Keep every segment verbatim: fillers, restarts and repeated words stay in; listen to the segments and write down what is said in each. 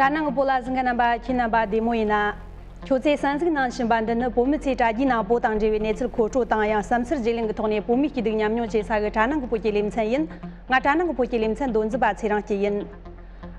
དྲ་ནང་གི་བོད་ལ་གཟིགས་མཁན་རྣམ་པ་ཁྱེད་རྣམ་པ་བདེ་མོ་ཡིན་ན། ཁྱོད་ཚོས་གསན་གཟིགས་གནང་བཞིན་པ་འདི་ནི་བོད་མི་ཚོས་དྲ་རྒྱའི་ནང་བོད་དང་འབྲེལ་བའི་གནས་ཚུལ་མཁོ་སྤྲོད་དང་ཡང་བསམ་ཚུལ་བརྗེ་ལེན་གྱི་ཐོག་ནས་བོད་མིའི་སྐྱིད་སྡུག་མཉམ་མྱོང་བྱེད་ས་གི་དྲ་ནང་གི་བོད་ཀྱི་ལེ་ཚན་ཡིན། ང་དྲ་ནང་གི་བོད་ཀྱི་ལེ་ཚན་མདོ་འཛིན་པ་ཚེ་རིང་སྐྱིད་ཡིན།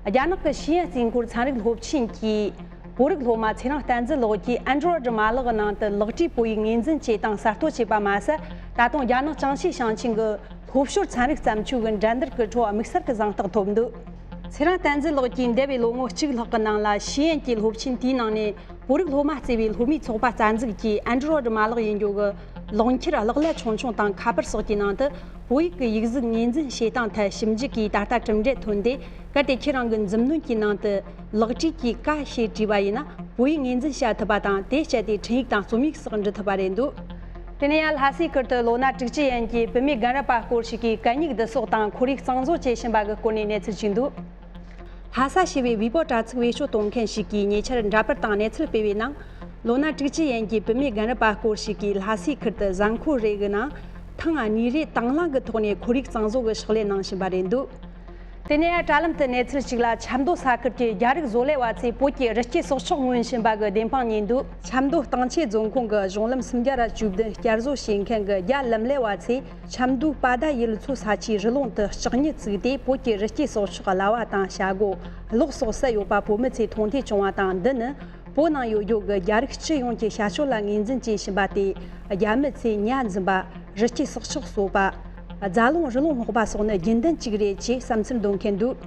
རྒྱ་ནག་གི་ཤེས་ཡོན་རྩིས་འཁོར་ཚན་རིག་སློབ་ཆེན་གྱིས་བོད་རིགས་སློབ་མ་ཚེ་རིང་བསྟན་འཛིན་ལགས་ཀྱིས་Android མ་ལག་གི་ནང་དུ་ལག་བྲིས་བོད་ཡིག་ངོས་འཛིན་བྱེད་སྟངས་གསར་གཏོད་བྱས་པ་མ་ཟད། ད་དུང་རྒྱ་ནག་ཅང་ཤེ་ཞིང་ཆེན་གྱི་སློབ་ཞོར་ཚན་རིག་བརྩམས་ཆོས་ཀྱི་འགྲན་བསྡུར་གྱི་ཁྲོད་དམིགས་བསལ་གྱི་གཟེངས་རྟགས་ཐོབ་འདུག་ཚེ་རིང་བསྟན་འཛིན་ལགས་ཀྱིས་འདས་པའི་ལོ་ངོ་གཅིག་ལྷག་གི་ནང་ལ་ཤེས་ཡོན་གྱི་སློབ་ཆེན་དེའི་ནང་ནས་བོད་རིགས་སློབ་མ་བརྩེ་བའི་སློབ་མའི་ཚོགས་པ་རྩ་འཛུགས་ཀྱིས་Android མ་ལག་ཡིན་རྒྱུ་གི་ལག་འཁྱེར་གློག་ཀླད་ཆུང་ཆུང་དང་ཁ་པར་སོགས་ཀྱི་ནང་དུ་བོད་ཡིག་གི་ཡིག་གཟུགས་ངོས་འཛིན་བྱེད་སྟངས་ཐད་ཞིབ་འཇུག་གིས་ད་ལྟ་གྲུབ་འབྲས་ཐོན་ཏེ། གལ་ཏེ་ཁྱེད་རང་གི་མཛུབ་གནོན་གྱི་ནང་དུ་ལག་བྲིས་ཀྱིས་ཀ་ཞེས་བྲིས་པ་ཡིན་ན། བོད་ཡིག་ངོས་འཛིན་བྱ་ཐུབ་པ་དང་། དེ་སྤྱད་དེ་འཕྲིན་ཡིག་དང་རྩོམ་ཡིག་སོགས་འབྲི་ཐུབ་པ་རེད་འདུག་དེ་ནས་ཡང་ལྷ་སའི་ཁུལ་དུ་ལོ་ན་དྲུག་ཅུ་ཡན་གྱི་བུད་མེད་རྒན་རབས་པ་སྐོར་ཞིག་གིས་གད་སྙིགས་བསྡུ་གསོག་དང་ཁོར་ཡུག་གཙང་བཟོ་བྱེད་བཞིན་པ་གི་སྐོར་ནས་གནས་ཚུལ་ཞིག་འདུག་ལྷ་ས་ཞེས་པའི་བེས་པོ་དྲ་ཚིགས་བེད་སྤྱོད་གཏོང་མཁན་ཞིག་གིས་ཉེ་ཆར་འདྲ་པར་དང་གནས་ཚུལ་སྤེལ་བའི་ནང་། ལོ་ན་དྲུག་ཅུ་ཡན་གྱི་བུད་མེད་རྒན་རབས་པ་སྐོར་ཞིག་གིས་ལྷ་སའི་ཁུལ་དུ་གཟའ་འཁོར་རེ་གི་ནང་ཐེངས་གཉིས་རེ་དང་བླངས་ཀྱི་ཐོག་ནས་ཁོར་ཡུག་གཙང་བཟོ་གི་ཕྱག་ལས་གནང་བཞིན་པ་རེད་འདུག་དེ་ནས་དྲ་ལམ་དུ་གནས་ཚུལ་གཅིག་ལ། ཆབ་མདོ་ས་ཁུལ་གྱི་རྒྱ་རིགས་བཟོ་ལས་པ་ཚོས་བོད་ཀྱི་རི་སྐྱེས་སྲོག་ཆགས་རྔོན་བཞིན་པ་གི་བདེན་དཔང་རྙེད་འདུག་ཆབ་མདོ་སྟང་ཆེ་རྫོང་ཁོངས་ཀྱི་གཞུང་ལམ་སུམ་བརྒྱ་ར་བཅུ་བདུན་བསྐྱར་བཟོ་བྱེད་མཁན་གྱི་རྒྱ་ལམ་ལས་པ་ཚོས་ཆབ་མདོའི་པ་ད་ཡུལ་ཚོ་ས་ཆའི་རི་ཀླུང་དུ་ལྕགས་སྨྱུག་བཙུགས་ཏེ། བོད་ཀྱི་རི་སྐྱེས་སྲོག་ཆགས་གླ་བ་དང་བྱ་སྒོ་གློག་སོགས་བསད་ཡོད་པ་བོད་མི་ཚོས་མཐོང་ཐོས་བྱུང་བ་དང་། འདི་ནི་བོད་ནང་ཡོད་རྒྱུ་གི་རྒྱ་རིགས་སྤྱི་ཡོངས་ཀྱི་བྱ་སྤྱོད་ལ་ངོས་འཛིན་བྱེད་བཞིན་པ་སྟེ། རྒྱ་མི་ཚོས་ཉ་འཛིན་པ། རི་སྐྱེས་སྲོག་ཆགས་གསོད་པ། རྫ་ལུང་རི་ལུང་སྔོག་པ་སོགས་ནི་རྒྱུན་ལྡན་གཅིག་རེད་ཅེས་བསམ་ཚུལ་འདོན་མཁན་འདུག་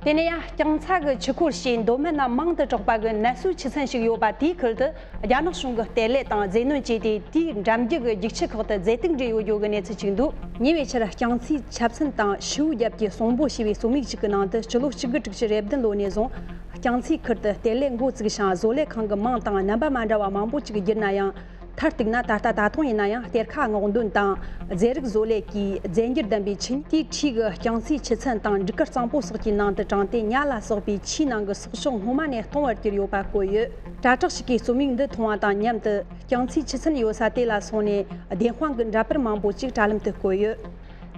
དེ་ནས་ཡང་རྐྱང་ཚ་གི་ཆུ་ཁོལ་ཞེས་མདོ་སྨད་ན་མང་དུ་གྲགས་པ་གི་ནད་གསོའི་ཆུ་ཚན་ཞིག་ཡོད་པ་དེའི་ཁུལ་དུ་རྒྱ་ནག་གཞུང་གི་བལྟས་ལེན་དང་རྫས་སྣོན་བྱས་ཏེ། དེའི་འགྲམ་རྒྱུད་ཀྱི་རྒྱུག་ཆུ་ཁག་ཏུ་རྫས་དུག་འདྲེས་ཡོད་རྒྱུ་གི་གནས་ཚུལ་ཞིག་འདུག་ཉེ་བའི་ཆར་རྐྱང་ཚའི་ཆབ་སྲིད་དང་ཤི་བོའི་རྒྱབ་ཀྱི་གསོང་པོ་ཞེས་པའི་རྩོམ་ཡིག་ཅིག་གི་ནང་དུ། སྤྱི་ལོ་གཅིག་དགུ་དྲུག་ཅུ་རེ་བདུན་ལོ་ནས་བཟུང་རྐྱང་ཚའི་ཁུལ་དུ་བལྟས་ལེན་འགོ་བཙུགས་ཤིང་། བཟོ་ལས་ཁང་གི་མིང་དང་རྣམ་པ་མ་འདྲ་བ་མང་པོ་ཅིག་བསྒྱུར་ན་ཡང་། མཐར་གཏུགས་ན་ད་ལྟ་ད་དུང་ཡིན་ན་ཡང་གཏེར་ཁ་སྔོག་འདོན་དང་རྫས་རིགས་བཟོ་ལས་ཀྱི་རྫས་འགྱུར་ལྡན་པའི་ཆུ། དེའི་འཁྲིས་ཀྱི་རྐྱང་ཚའི་ཆུ་ཚན་དང་འབྲུ་དཀར་གཙང་པོ་སོགས་ཀྱི་ནང་དུ་དྲངས་ཏེ། ཉ་ལ་སོགས་པའི་ཆུའི་ནང་གི་སྲོག་ཆགས་སྔོན་མ་ནས་སྟོང་བར་གྱུར་ཡོད་པ་བཀོད་ཡོད། དྲ་གྲགས་ཤིག་གིས་རྩོམ་ཡིག་འདི་མཐོང་བ་དང་མཉམ་དུ། རྐྱང་ཚའི་ཆུ་ཚན་ཡོད་ས་དེ་ལ་སོང་ནས་བདེན་དཔང་གི་འདྲ་པར་མང་པོ་ཅིག་དྲ་ལམ་དུ་བཀོད་ཡོད།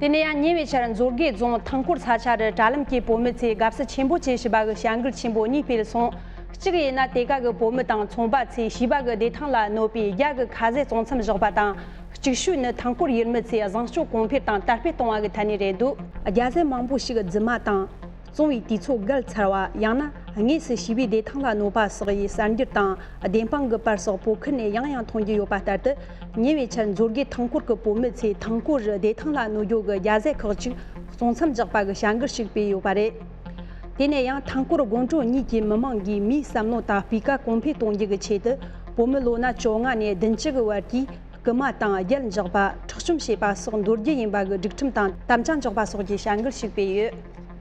དེ་ནས་ཡང་ཉེ་བའི་ཆར་མཛོད་དགེ་རྫོང་ཐང་སྐོར་ས་ཆ་རུ་དྲ་ལམ་གྱི་བོད་མི་ཚོས་དགའ་བསུ་ཆེན་པོ་བྱེད་བཞིན་པ་གི་བྱ་འགུལ་ཆེན་པོ་གཉིས་སྤེལ་སོང་། གཅིག་ཡིན་ན་དེ་ག་གི་བོད་མི་དང་ཚོང་པ་ཚོས་བྱིས་པ་གི་བདེ་ཐང་ལ་གནོད་པའི་རྒྱ་གི་ཁ་ཟས་བཙོང་མཚམས་བཞག་པ་དང་། གཅིག་ཤོས་ནི་ཐང་སྐོར་ཡུལ་མི་ཚོས་བཟང་སྤྱོད་གོང་འཕེལ་དང་དར་སྤེལ་གཏོང་བ་གི་ཐད་ནས་རེད་འདུག་རྒྱ་ཟས་མང་པོ་ཞིག་རྫུན་མ་དང་། བཙོང་བའི་དུས་ཚོད་བརྒལ་ཚར་བ། ཡང་ན་དངོས་སུ་བྱིས་པའི་བདེ་ཐང་ལ་གནོད་པ་བསགས་པའི་གསར་འགྱུར་དང་བདེན་དཔང་གི་པར་སོགས་བོད་ཁུལ་ནས་ཡང་ཡང་ཐོན་གྱི་ཡོད་པ་ལྟར་དུ། ཉེ་བའི་ཆར་མཛོད་དགེ་ཐང་སྐོར་གྱི་བོད་མི་ཚོས་ཐང་སྐོར་རུ་བདེ་ཐང་ལ་གནོད་རྒྱུ་གི་རྒྱ་ཟས་ཁག་ཅིག་བཙོང་མཚམས་བཞག་པ་གི་བྱ་འགུལ་ཞིག་སྤེལ་ཡོད་པ་རེད། དེ་ནས་ཡང་ཐང་སྐོར་དགོན་གྲོང་གཉིས་ཀྱི་མི་མང་གིས་མིའི་བསམ་བློ་དང་སྤུས་ཀ་གོང་འཕེལ་གཏོང་རྒྱུ་གི་ཆེད་དུ། བོད་མི་ལོ་ན་བཅོ་ལྔ་ནས་བདུན་ཅུ་གི་བར་གྱིས་རྐུ་མ་དང་རྒྱུ་འཇོག་པ། འཕྲོག་བཅོམ་བྱེད་པ་སོགས་མདོར་བསྡུས་ཡིན་པ་གི་སྒྲིག་ཁྲིམས་དང་དམ་བཅའ་འཇོག་པ་སོགས་ཀྱི་བྱ་འགུལ་ཞིག་སྤེལ་ཡོད།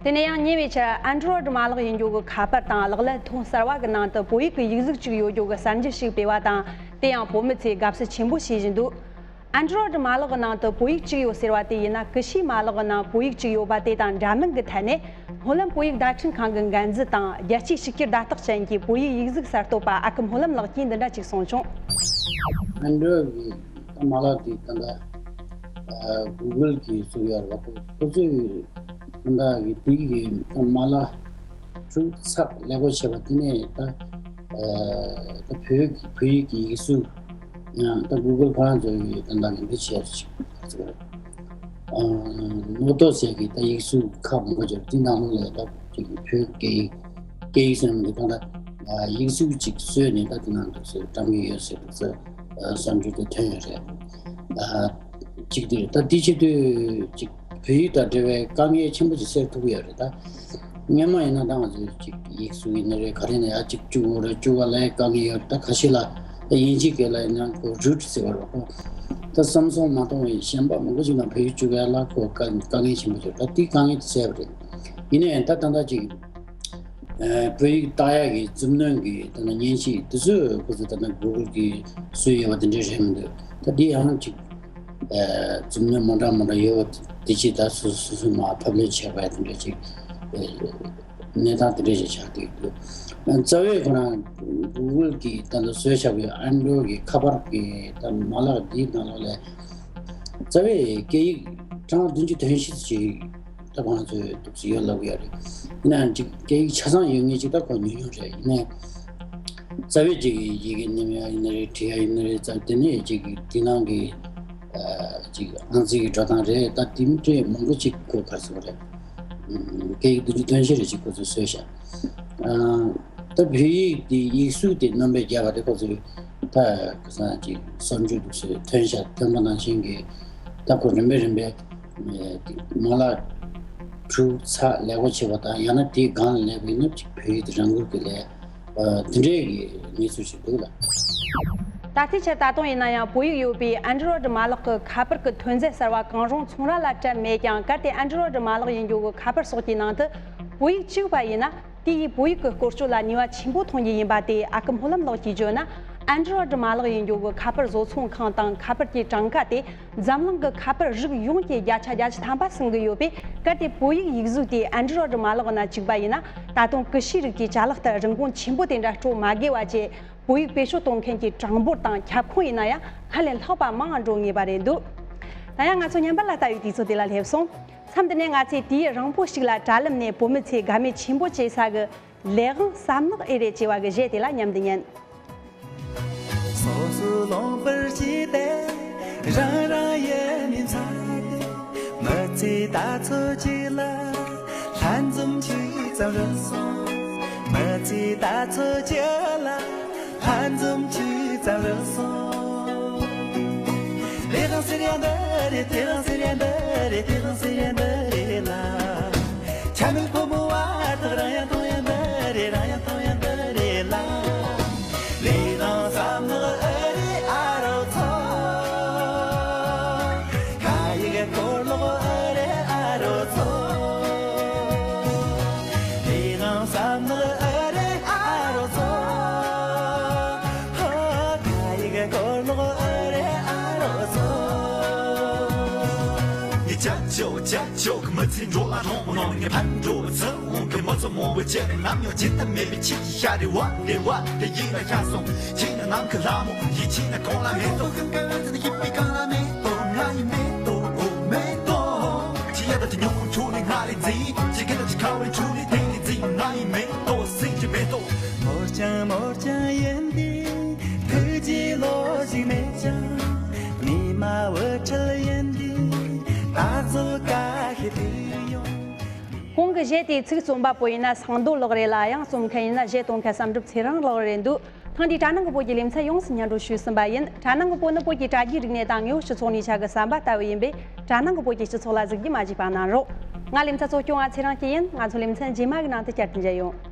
དེ་ནས་ཡང་ཉེ་བའི་ཆར་Android མ་ལག་ཡིན་རྒྱུ་གི་ཁ་པར་དང་གློག་ཀླད་ཐོག་གསར་བ་གི་ནང་དུ་བོད་ཡིག་གི་ཡིག་གཟུགས་ཅིག་ཡོད་རྒྱུ་གི་གསར་འགྱུར་ཞིག་སྤེལ་བ་དང་། དེ་ཡང་བོད་མི་ཚོས་དགའ་བསུ་ཆེན་པོ་བྱེད་བཞིན་འདུག Android མ་ལག་གི་ནང་དུ་བོད་ཡིག་ཅིག་ཡོད་ཟེར་བ་དེ་ཡིན་ན། ཀུ་ཤུའི་མ་ལག་གི་ནང་བོད་ཡིག་ཅིག་ཡོད་པ་དེ་དང་འདྲ་མིན་གྱི་ཐད་ནས། སྨོན་ལམ་བོད་ཡིག་བརྡ་འཕྲིན་ཁང་གི་འགན་འཛིན་དང་། རྒྱལ་སྤྱིའི་གཅིག་གྱུར་བརྡ་རྟགས་ཅན་གྱི་བོད་ཡིག་ཡིག་གཟུགས་གསར་གཏོད་པ་ཨ་ཁུ་སྨོན་ལམ་ལགས་ཀྱིས་འདི་འདྲ་ཅིག་གསུངས་བྱུང་། Android གི་ད་མ་ལག་དེ་ད་ལྟ་Google གིས་བཙུགས་ཡོད་རེད་པ། ཁོ་ཚོས་ད་ལྟ་གི་དེ་གི་ད་མ་ལག་ཕྲུ་གུ་ཚགས་ལེགས་པོ་བྱས་པ་དེ་ནས་ད་ད་བོད་ཀྱི་བོད་ཡིག་གི་ཡིག་གཟུགས་ཡང་ད་Google ཁོ་རང་ཚོ་ཡི་ད་ལྟ་གི་འདི་བྱས་ཅིག་ནོར་ཏོ་ཟེར་གི་ད་ཡིག་གཟུགས་ཁག་མང་པོ་ཅིག་དེ་ནང་ལོགས་ལ་ད་ཅིག་བོད་སྐད་ཡིག་སྐད་ཡིག་ཟེར་ནས་ད་ད་ཡིག་གཟུགས་ཅིག་བཟོས་ནས་ད་དེ་ནང་དུ་བཟོས་བཀྲམ་གི་ཡོད་ཟེར་དུས་ཙང་བསམ་ཚུལ་དེ་ཐོན་ཡོད་རེད། ཅིག་དེ་ད་དེ་བྱེད་དུས་ཅིག་བོད་ཡིག་དང་འབྲེལ་བའི་དཀའ་ངལ་ཆེན་པོ་ཅིག་སེལ་ཐུབ་ཀྱི་ཡོད་རེད་ད། སྔོན་མ་ཡིན་ན་ད་ང་ཚོས་ཅིག་ཡིག་གཟུགས་ཡིན་ན་རེད། ག་རེ་ཡིན་ན་ཡང་ཅིག་བཅུག་དགོས་རེད། བཅུག་པ་ལ་དཀའ་ངལ་ཡོད་རེད། ད་ཁ་ཤས་ལ་ད་དབྱིན་ཇིའི་སྐད་ལ་ཡིན་ན་ཁོ་root ཟེར་བ་རེད་ཁོ། ད་སམ་སུང་མ་གཏོགས་པའི་གཞན་པ་མང་པོ་ཞིག་ལ་བོད་ཡིག་བཅུག་ཡ་ལ་ཁོ་དཀའ་དཀའ་ངལ་ཆེན་པོ་ཡོད། ད་དེ་དཀའ་ངལ་དེ་སེལ་བ་རེད། ཡིན་ན་ཡང་ད་ད་ལྟ་ཅིག་བོད་ཡིག་ལྟ་ཡག་གི་མཛུབ་གནོན་གྱི་ད་ལྟ་མཉེན་ཆས་དེ་ཚོ་ཁོ་ཚོ་ད་ལྟ་Google གིས་བཟོས་ཡོད་པ་དེ་འདྲ་རེད་མི་འདུག་ད་དེ་ཡང་ཅིག་མཛུབ་གནོན་མ་འདྲ་མ་འདྲ་ཡོད་པ་དེ་ཅིག་ད་སོ་སོ་སོ་སོ་མ་ཕབ་ལེན་བྱས་པ་དེ་འདྲ་ཅིག་གནས་སྟངས་དེ་འདྲ་ཞིག་ཆགས་བསྡད་འདུག་རྩ་བའི་ཁོ་རང་Google གིས་ད་ལྟ་བཟོས་བཞག་པའི་Android གི་ཁ་པར་གི་ད་མ་ལག་འདིའི་ནང་ལོགས་ལ་རྩ་བའི་སྐད་ཡིག་གྲངས་བདུན་ཅུ་དོན་བཞི་ཅིག་ ད་ཁོང་ཚོས་འདུག་སེ་ཡོད་ལབ་ཀྱི་ཡོད་རེད། ཡིན་ནའང་ཅིག་སྐད་ཡིག་ཆ་ཚང་ཡོད་མཁན་ཅིག་ད་ཁོ་ཉུང་ཉུང་རེད། ཡིན་ནའི་རྩ་བའི་ཅིག་ཡི་གེ་ནེམ་ཡ་ཡིན་ན་རེད། བྲིས་ཡ་ཡིན་ན་རེད། རྩ་དེ་ནས་ཅིག་དེ་ནང་གི་ཨ་ཅིག་ཨང་རྩིས་ཀྱི་འགྲོ་སྟངས་རེད། ད་དེ་འདྲའི་མང་པོ་ཅིག་ཁོ་ག་རེ་ཟེར་དགོས་རེད། ཨམ། སྐད་ཡིག་བདུན་ཅུ་དོན་བཞི་རེ་ཅིག་ཁོ་ཚོས་བཟོས་ཤག་ཨ། ད་བོད་ཡིག་དེ་ཡིག་གཟུགས་དེ་རྣམ་པ་བརྒྱ་པ་དེ་ཁོ་ཚོས་ད་ག་ས་ཅིག་སོར་འཇུག་འདུག་སེ་ཐོན་ཤག་ཐོན་པ་ནང་བཞིན་གྱི་ད་ཁོ་རིམ་པས་རིམ་པས་མ་ལག་དྲུག་ཚགས་ལེགས་པོ་བྱེད་པ་དང་། ཡང་ན་དེའི་སྒང་ལ་སླེབས་པ་ཡིན་ན་ཅིག་བོད་ཡིག་དེ་རང་འགུལ་གྱིས་ལས་པ་དེ་འདྲའི་གི་གནས་ཚུལ་ཞིག་འདུག་ལ། ད་ལྟའི་ཆར་ད་དུང་ཡིན་ན་ཡང་བོད་ཡིག་ཡོད་པའི་Android་མ་ལག་གི་ཁ་པར་གྱི་ཐོན་རྫས་གསར་བ་གང་རུང་ཚོང་ར་ལ་སྤྲད་མེད་ཀྱང་། གལ་ཏེ་Android་མ་ལག་ཡིན་རྒྱུ་གི་ཁ་པར་སོགས་ཀྱི་ནང་དུ་བོད་ཡིག་བཅུག་པ་ཡིན་ན། དེ་ཡིས་བོད་ཡིག་གི་བཀོལ་སྤྱོད་ལ་ནུས་པ་ཆེན་པོ་ཐོན་རྒྱུ་ཡིན་པ་དེ། ཨ་ཁུ་སྨོན་ལམ་ལགས་ཀྱིས་བརྗོད་ན། Android་མ་ལག་ཡིན་རྒྱུ་གི་ཁ་པར་བཟོ་ཚོང་ཁང་དང་ཁ་པར་གྱི་གྲངས་ཀ་དེ་འཛམ་གླིང་གི་ཁ་པར་རིགས་ཡོངས་ཀྱི་བརྒྱ་ཆ་བརྒྱད་ཅུ་ཐམ་པ་ཟིན་གྱི་ཡོད་པས། གལ་ཏེ་བོད་ཡིག་ཡིག་གཟུགས་དེ་Android་མ་ལག་ནང་བཅུག་པ་ཡིན་ན། ད་དུང་ཀི་ཤུའི་རིགས་ཀྱི་ཅ་ལག་ལྟར་རིན་གོང་ཆེན་པོ་དེ་འདྲ་སྤྲོད་མ་དགོས་པ་བྱས། བོད་ཡིག་བེད་སྤྱོད་གཏོང་མཁན་གྱི་གྲངས་འབོར་དང་ཁྱབ་ཁོངས་ཡིན་ན་ཡང་སྔར་ལས་ལྷག་པ་མང་བ་འགྲོ་ངེས་པ་རེད་འདུག་ད་ཡང་ང་ཚོ་ཉམས་པ་ལ་ལྟ་བའི་དུས་ཚོད་དེ་ལ་སླེབས་སོང་། མཚམས་འདི་ནས་ང་ཚོས་དུས་ཡུན་རིང་པོ་ཞིག་ལ་དྲ་ལམ་ནས་བོད་མི་ཚོས་དགའ་མོས་ཆེན་པོ་བྱེད་ས་གི་ལས་དབང་གསབ་ནག་ཨེ་རེད་ཅེས་པ་གི་གཞས་དེ་ལ་མཉམ་དུ་ཉན། སོ་སོ་ལོངས་པར་བྱས་ཏེ་རང་རང་ཡུལ་ནས་འཚར་ཏེ། མི་ཚེའི་ད་ཚོད་ཅིག་ལ་ལྷན་འཛོམས་ཅིག་ཙམ་རག་སོང་། མི་ཚེའི་ད་ཚོད་ཅིག་ལ་ལྷན་འཛོམས་ཅིག་ཙམ་རག་སོང་། ལས་དང་ཟེར་ཡ་འདི་རེད། དེ་དང་ཟེར་ཡ་འདི་རེད། དེ་དང་ཟེར་ཡ་འདི་རེད་ལ། ཆ་མེད་ཕོ་མོ་བར་དག་རང་ཡང་མཐོང་ཡ་འདི་རེད། རང་ཡང་མཐོང་ཡ་འདི་རེད་ལ། ལས་དང་བསམ་ནག་ཨེ་རེད་ཨ་རོ་ཚོ། ཁ་ཡི་གི་སྐོར་ལོག་ཨེ་རེད་ཨ་རོ་ཚོ། ལས་དང་བསམ་ནག་ཨེ་རེད་ཨ་རོ་ཚོ། ཧོ། ཁ་ཡི་གི་སྐོར་ལོག་ཨེ་རེད་ཨ་རོ་ཚོ། ངས་ཅག་ཅོག་ཅག་ཅོག་གི་མི་ཚེ་འགྲོ་ལ་རོང་ནོ། ངས་ཕན་འགྲོ་ཚུལ་འོང་གི་མི་ཚོ་མང་པོ་བྱས་ནས། ནམ་ཡང་ཇི་ལྟར་མེད་པའི་ཆེས་ཀྱི་ཤ་རེ་བ་དེ་བ་དེ་ཡིན་ལ་ཤ་སོང་། ཆེས་ན་ནམ་མཁའ་ལ་མོ་ཡིད་ཆེས་ན་གོང་ལ་མེ་ཏོག་ཀུན་དགའ་བོའི་ཚེ་ན་ཡིད་པའི་གང་ལ་མེ་ཏོག་ང་ཡི་མེ་ཏོག་འོ་མེ་ཏོག་ཅི་ཡ་ད་དེ་ཉོ་ཁོང་ཁྱོད་ནི་ང་ལས་འཛིན། ཅི་གི་ད་ཅི་ཁ་བའི་ཁྱོད་ནི་དེང་ནི་འཛིན། ང་ཡི་མེ་ཏོག་སྲིད་ཀྱི་མེ་ཏོག་མོར་ཀྱང་མོར་ཀྱང་ཡིན་ཏེ། ཐུགས་རྗེ་ལོ་ཞིག་མེད་ཀྱང་། ཉི་མ་འོད་འཕྲོ་ཡིན་ཏེ། ད་གཟོད་ཀ་ཤི་དུས་ཡོང་། གོང་གི་གཞས་དེའི་ཚིག་རྩོམ་པ་པོ་ཡིན་ན་སང་རྡོར་ལགས་རེད་ལ། དབྱངས་རྩོམ་མཁན་ཡིན་ན་གཞས་གཏོང་མཁན་བསམ་གྲུབ་ཚེ་རིང་ལགས་རེད་འདུག་ཐེངས་འདིའི་དྲ་ནང་གི་བོད་ཀྱི་ལེ་ཚན་ཡོངས་སུ་སྙན་སྒྲོན་ཞུས་ཟིན་པ་ཡིན། དྲ་ནང་གི་བོད་ནི་བོད་ཀྱི་དྲ་རྒྱའི་རིག་གནས་དང་དངོས་ཡོད་སྤྱི་ཚོགས་གནས་ཆ་གི་ཟམ་པ་ལྟ་བུ་ཡིན་པས། དྲ་ནང་གི་བོད་ཀྱི་སྤྱི་ཚོགས་ལ་གཟིགས་རྒྱུ་མ་བརྗེད་པ་གནང་རོགས། ང་ལེ་ཚན་གཙོ་སྐྱོང་བ་ཚེ་རིང་སྐྱིད་ཡིན། ང་ཚོ་ལེ་ཚན་རྗེས་མ་གི་ནང་དུ་བསྐྱར་དུ་མཇལ་ཡོང་།